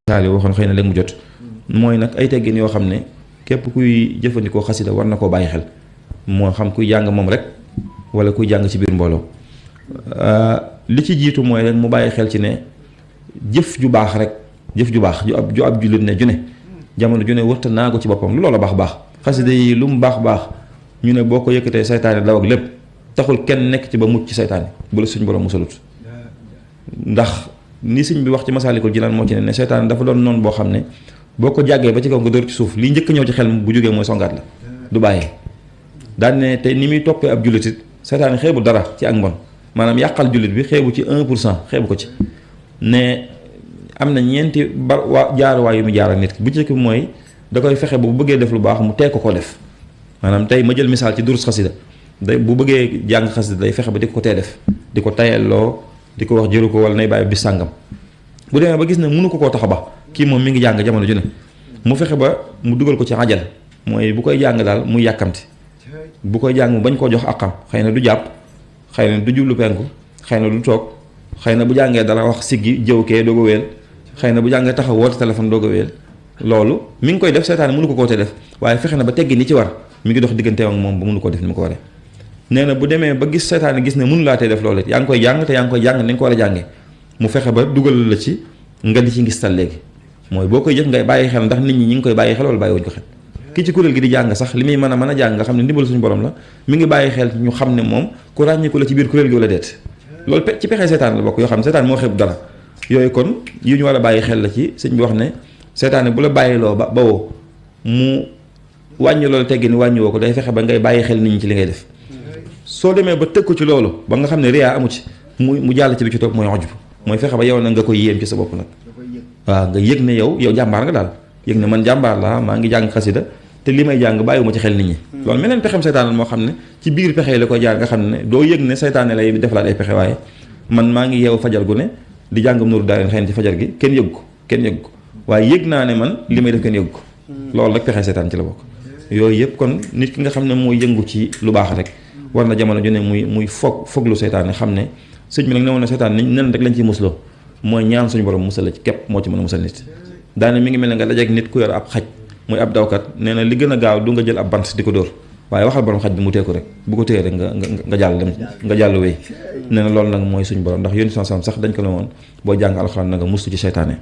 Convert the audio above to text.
saali waxoon xëy na léegi mu jot mooy nag ay teggin yoo xam ne képp kuy jëfandikoo xasida war na koo bàyyi xel moo xam kuy jàng moom rek wala kuy jàng ci biir mbooloo li ci jiitu mooy rek mu bàyyi xel ci ne jëf ju baax rek jëf ju baax ju ab jullit ne ju ne jamono ju ne wërta naa ko ci boppam lu loola baax xasida yi lu mu baax ñu ne boo ko yëkkatee saytaane daw ak lépp taxul kenn nekk ci ba mucc ci saytaane bu la suñ borom musalut ndax ni sëñ bi wax ci Masaalikul Jinaan moo ci ne saytaane dafa doon noonu boo xam ne boo ko jàggee ba ci kaw nga dóor ci suuf li njëkk ñëw ci xel bu jógee mooy songaat la du bàyyi daan ne te ni muy toppee ab jullitit saytaane xeebu dara ci ak mbon maanaam yàqal jullit bi xeebu ci 1% xeebu ko ci ne am na ñeenti jaaruwaay yu mu jaar ak nit ki bu njëkk bi mooy da koy fexe bu bëggee def lu baax mu teg ko def maanaam tey ma jël misaal ci durus xasida day bu bëggee jàng xasida day fexe ba di ko tee def di ko tayelloo di ko wax jëru ko wala nay bàyyi bis sàngam bu demee ba gis ne mënu ko koo tax a ba kii moom mi ngi jàng jamono ju ne mu fexe ba mu dugal ko ci ajal mooy bu koy jàng daal muy yàkkamti bu koy jàng mu bañ koo jox àqam xëy na du jàpp xëy na du jublu penku xëy na du toog xëy na bu jàngee dara wax siggi jëw kee doog a wéel xëy na bu jàngee taxaw woote téléphone doog a wéel loolu mi ngi koy def seetaan mënu ko koo te def waaye fexe na ba teggi ni ci war mi ngi dox diggante ak moom ba mënu ko def ni mu ko waree nee na bu demee ba gis seetaan gis ne mënu laa tee def loolu yaa ngi koy jàng te yaa ngi koy jàng ni nga ko war a jàngee mu fexe ba dugal la ci nga di ci ngistal léegi mooy boo koy jëf ngay bàyyi xel ndax nit ñi ngi koy bàyyi xel wala bàyyi wuñ ko xel ki ci kuréel gi di jàng sax li muy mën a jàng nga xam ne ndimbal suñu borom la mi ngi bàyyi xel ñu xam ne moom ku ràññiku la ci biir kuréel gi wala deet loolu ci pexe seetaan la bokk yoo xam ne seetaan moo xeeb dara yooyu kon yu ñu war a bàyyi xel la ci sëñ bi wax ne seetaane bu la bàyyiloo ba woo mu wàññi loolu teggi ni wàññi woo ko day fexe ba ngay bàyyi xel nit ñi ci li ngay def soo demee ba tëkku ci loolu ba nga xam ne riyaa amu ci mu jàll ci bi ci topp mooy ojub mooy fexe ba yow nag nga koy yéem ci sa bopp nag waaw nga yëg ne yow jàmbaar nga daal yëg ne man jàmbaar laa maa ngi jàng xasida te li may jàng bàyyiwuma ci xel nit ñi loolu meneen pexem seytaane moo xam ne ci biir pexe la koy jaar nga xam ne doo yëg ne seytaane lay defalaat ay pexe waaye man maa ngi yeewu fajar gu ne di jàng Nuuru Daarayni xëy na ci fajar gi kenn yëg ko waaye yëg naa ne man li may def kenn yëg ko loolu rek pexe seytaan ci la bokk yooyu yëpp kon nit ki nga xam ne mooy yëngu ci lu baax rek war na jamono ju ne muy foog lu seytaane xam ne sëñ bi nag ne woon na seytaan nen rek lañ ciy musloo mooy ñaan suñu borom musal la ci képp moo ci mën a musal nit daane mi ngi mel ne nga dajeek nit ku yor ab xaj muy ab dawkat nee na li gën a gaaw du nga jël ab bant di ko dóor waaye waxal borom xaj bi mu teeku rek bu ko téye rek nga jàll dem nga jàll wéy nee na loolu nag mooy suñu borom ndax yónni sax dañ ko ne woon boo jàng alxuraan na nga mustu ci seytaane